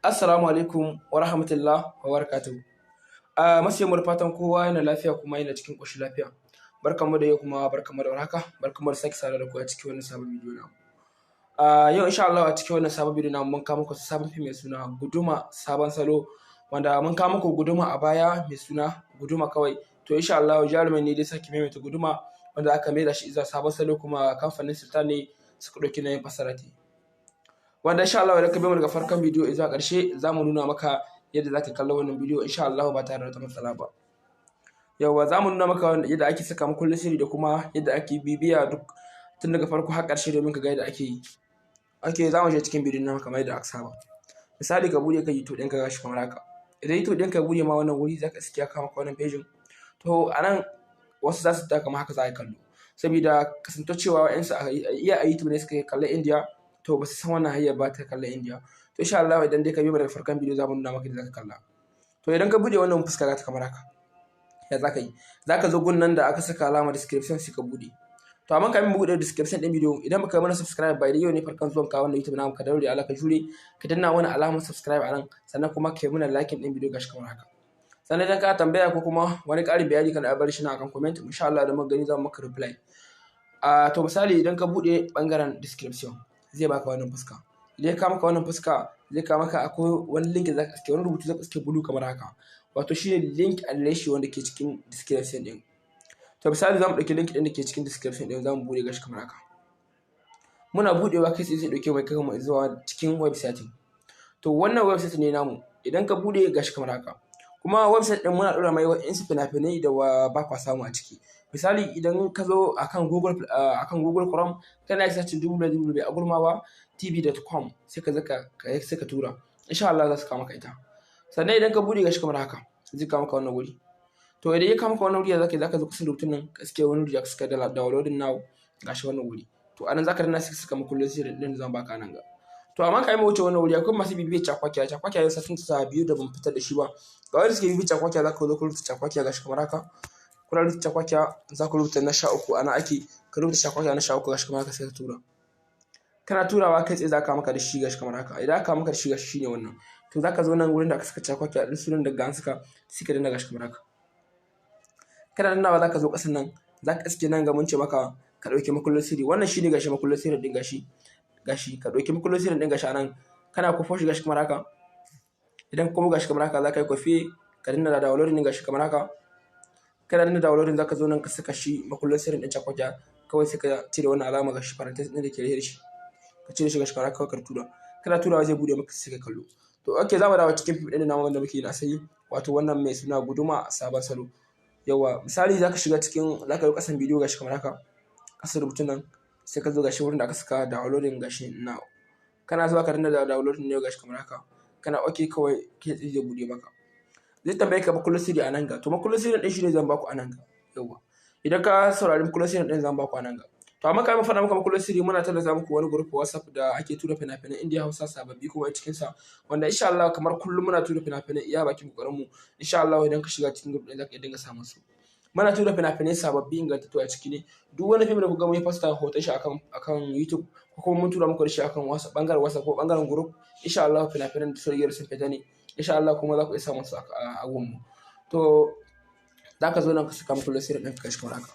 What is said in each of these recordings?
Assalamu alaikum wa rahmatullah wa barakatuhu. A masu da fatan kowa yana lafiya kuma yana cikin ƙoshin lafiya. Barkanmu da yau, kuma barkanmu da warhaka, barkanmu da sake saduwa da ku a cikin wannan sabon bidiyo namu. A yau, insha Allah, a cikin wannan sabon bidiyo namu mun kawo muku sabon fim mai suna Guduma Sabon Salo, wanda mun kawo muku Guduma a baya mai suna Guduma kawai. To, insha Allah jarumin ne dai sake maimaita Guduma, wanda aka maida shi zuwa sabon salo, kuma kamfanin Sultan ne suka ɗauki nauyin fassara ta. Wanda insha Allah idan ka bi mu daga farkon bidiyo zuwa ƙarshe, za mu nuna maka yadda za ka kalla wannan bidiyo, insha Allah, ba tare da wata matsala ba. Yawwa, za mu nuna maka yadda ake saka makullin sirri da kuma yadda ake bibiya duk tun daga farko har ƙarshe domin ka ga yadda ake yi. Ok, za mu je cikin bidiyon nan kamar yadda aka saba. Misali, ka buɗe ka YouTube ɗinka gashi kamar haka. Idan YouTube ɗinka ya buɗe ma wannan wuri, za ka iske ya kawo maka wannan pejin. To, a nan wasu za su ta kamar haka za a yi kallo. Saboda kasantar cewa wa'yansu iya a YouTube ne suka kalla India, to ba su san wannan hanyar ba ta kallon India. To, insha Allah idan dai ka bi mu daga farkon bidiyo, za mu nuna maka yadda za ka kalla. To, idan ka buɗe wannan fuska za ta kamar haka. Ya za ka yi? Za ka zo gun nan da aka saka alamar description, sai ka buɗe. To, amma kamin mu buɗe description ɗin bidiyo, idan baka mana subscribe ba, idan yau ne farkon zuwan ka wannan YouTube namu, ka daure Allah ka jure ka danna wani alamar subscribe a nan, sannan kuma ka yi mana like ɗin bidiyo gashi kamar haka. Sannan idan ka tambaya ko kuma wani ƙarin bayani, kana bar shi na akan comment, insha Allah da muka gani za mu maka reply. To, misali, idan ka buɗe ɓangaren description, zai baka wannan fuska. Idan ya kawo maka wannan fuska, zai kawo maka akwai wani link da zaka iske, wani rubutu zaka iske blue kamar haka. Wato shine link adireshi wanda ke cikin description ɗin. To, misali, za mu ɗauki link ɗin da ke cikin description ɗin, za mu buɗe gashi kamar haka. Muna buɗewa, kai tsaye zai ɗauke mu kai mu zuwa cikin website ɗin. To, wannan website ne namu. Idan ka buɗe gashi kamar haka. Kuma website ɗin muna ɗora mai waɗansu fina-finai da ba kwa samu a ciki. Misali, idan ka zo akan Google Chrome, kana iya searching www.agurmawa tv.com, sai ka zaka sai ka tura. Insha Allah za su kawo maka ita. Sannan idan ka buɗe gashi kamar haka, zai kawo maka wannan wuri. To, idan ya kawo maka wannan wuri, zaka zo kusa da rubutun nan, ka iske wani wuri da suka da downloading now, gashi wannan wuri. To, anan zaka danna, sai ka saka makullin sirri ɗin da zan baka nan ga. To, amma kamin mu wuce wannan wuri, akwai masu bibiyar Cakwakiya. Cakwakiya yau satin sa 2 da ban fitar da shi ba. Ga wanda suke bibiyar Cakwakiya, zaka zo ka rubuta Cakwakiya gashi kamar haka. Kuna rubuta Cakwakiya, za ku rubuta na 13, ana ake ka rubuta Cakwakiya na 13 gashi kamar haka, sai ka tura. Kana turawa, kai tsaye za ka maka da shi gashi kamar haka. Idan aka maka da shi gashi, shine wannan. To, zaka zo nan wurin da aka saka Cakwakiya ɗin, sunan daga an saka, sai ka danna gashi kamar haka. Kana dannawa, zaka zo ƙasan nan, zaka iske nan ga mun ce maka ka ɗauki makullin sirri. Wannan shine gashi makullin sirri ɗin, gashi. Gashi ka ɗauki makullin sirri ɗin gashi anan, kana kwafo shi gashi kamar haka. Idan kuma gashi kamar haka, zaka yi kwafi, ka danna da downloading ɗin gashi kamar haka. Kana danna downloading, zaka zo nan ka saka shi makullin sirrin ɗin Cakwakiya kawai, sai ka cire wannan alama gashi parenthesis ɗin da ke da shi. Ka cire shi gashi kamar haka, ka tura. Kana turawa, zai buɗe maka, sai ka kallo. To, okay, za mu dawo cikin fim ɗin namu wanda muke yi na asali, wato wannan mai suna Guduma Sabon Salo. Yawwa, misali, zaka shiga cikin, zaka yi ƙasan bidiyo gashi kamar haka. Ƙasan rubutun nan, sai ka zo gashi wurin da aka saka downloading gashi now. Kana zuwa ka danna downloading ne gashi kamar haka. Kana okay, kawai kai tsaye zai buɗe maka. Zai tambaye ka makullin sirri a nan ga. To, makullin sirrin ɗin shine zan baku a nan ga. Yawwa. Idan ka saurari makullin sirrin ɗin zan baku a nan ga. To, amma kamin faɗa maka makullin sirri, muna tallata muku wani group WhatsApp da ake tura fina-finan Indiya Hausa sababbi kuma a cikinsa. Wanda insha Allah kamar kullum muna tura fina-finai iya bakin ƙoƙarin mu. Insha Allah idan ka shiga cikin group ɗin, zaka iya dinga samun su. Muna tura fina-finai sababbi ingantattu a ciki ne. Duk wani fim da kuka ga mun yi posta hoton shi akan YouTube, ko kuma mun tura muku da shi akan WhatsApp, ɓangaren WhatsApp ko ɓangaren group, insha Allah fina-finan da sun riga sun fita ne. Insha Allah kuma za ku iya samun su a gun mu. To, zaka zo nan ka saka makullin sirri ɗin gashi kamar haka.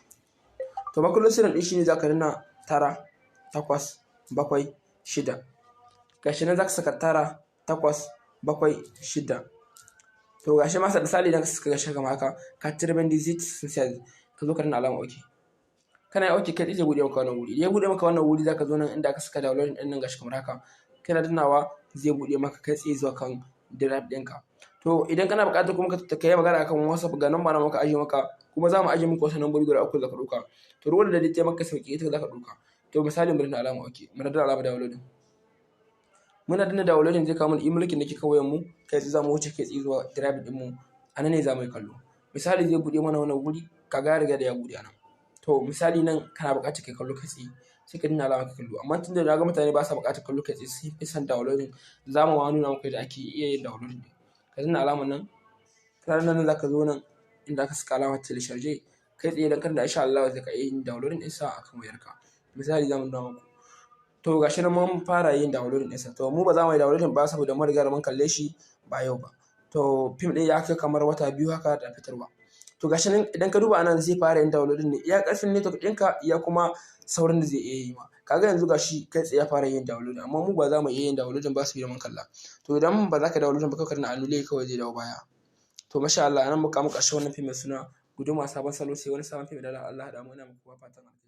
To, makullin sirrin ɗin shine zaka danna 9, 8, 7, 6. Gashi nan zaka saka 9, 8, 7, 6. To, gashi ma misali, idan ka saka gashi kamar haka, 98 sai ka zo ka danna alamar okay. Kana yin okay, kai tsaye zai buɗe maka wannan wuri. Idan ya buɗe maka wannan wuri, zaka zo nan inda aka saka downloading ɗin nan gashi kamar haka. Kana dannawa, zai buɗe maka kai tsaye zuwa kan drive ɗinka. To, idan kana buƙatar kuma ka yi magana akan WhatsApp, ga number na muka ajiye maka, kuma za mu ajiye muku wasu lambobi guda uku da zaka ɗauka. To, duk wanda dai ta maka sauƙi, ita zaka ɗauka. To, misali, mu danna alamar okay, mu danna alamar downloading. Muna danna downloading, zai kawo mana email da ke kan wayar mu, kai tsaye za mu wuce kai tsaye zuwa drive ɗin mu. A nan ne za mu yi kallo. Misali, zai buɗe mana wannan wuri, kaga ya riga da ya buɗe a nan. To, misali, nan kana buƙatar kai kallo kai tsaye, sai ka danna alamar kallo. Amma tunda na ga mutane ba sa buƙatar kallo kai tsaye, sun fi son downloading, za mu ma nuna muku yadda ake iya yin downloading ɗin. Ka danna alamar nan, kana danna nan, zaka zo nan inda aka saka alamar télécharger, kai tsaye idan ka danna, insha Allah zaka iya yin downloading ɗinsa akan wayarka. Misali, za mu nuna muku. To, gashi nan mun fara yin downloading ɗinsa. To, mu ba za mu yi downloading ba saboda mun riga da mun kalle shi ba yau ba. To, fim ɗin ya kai kamar wata 2 haka da fitarwa. To, gashi nan idan ka duba anan, zai fara yin downloading ne. Iya ƙarfin network ɗinka, iya kuma saurin da zai iya yi ma. Kaga yanzu gashi kai tsaye ya fara yin downloading, amma mu ba za mu iya yin downloading ba saboda mun kalla. To, idan ba za ka downloading ba, kawai ka danna anule, kawai zai dawo baya. To, masha Allah, anan muka kawo ƙarshen wannan fim mai suna Guduma Sabon Salo. Sai wani sabon fim da Allah haɗa mu. Ina muku fatan alkhairi.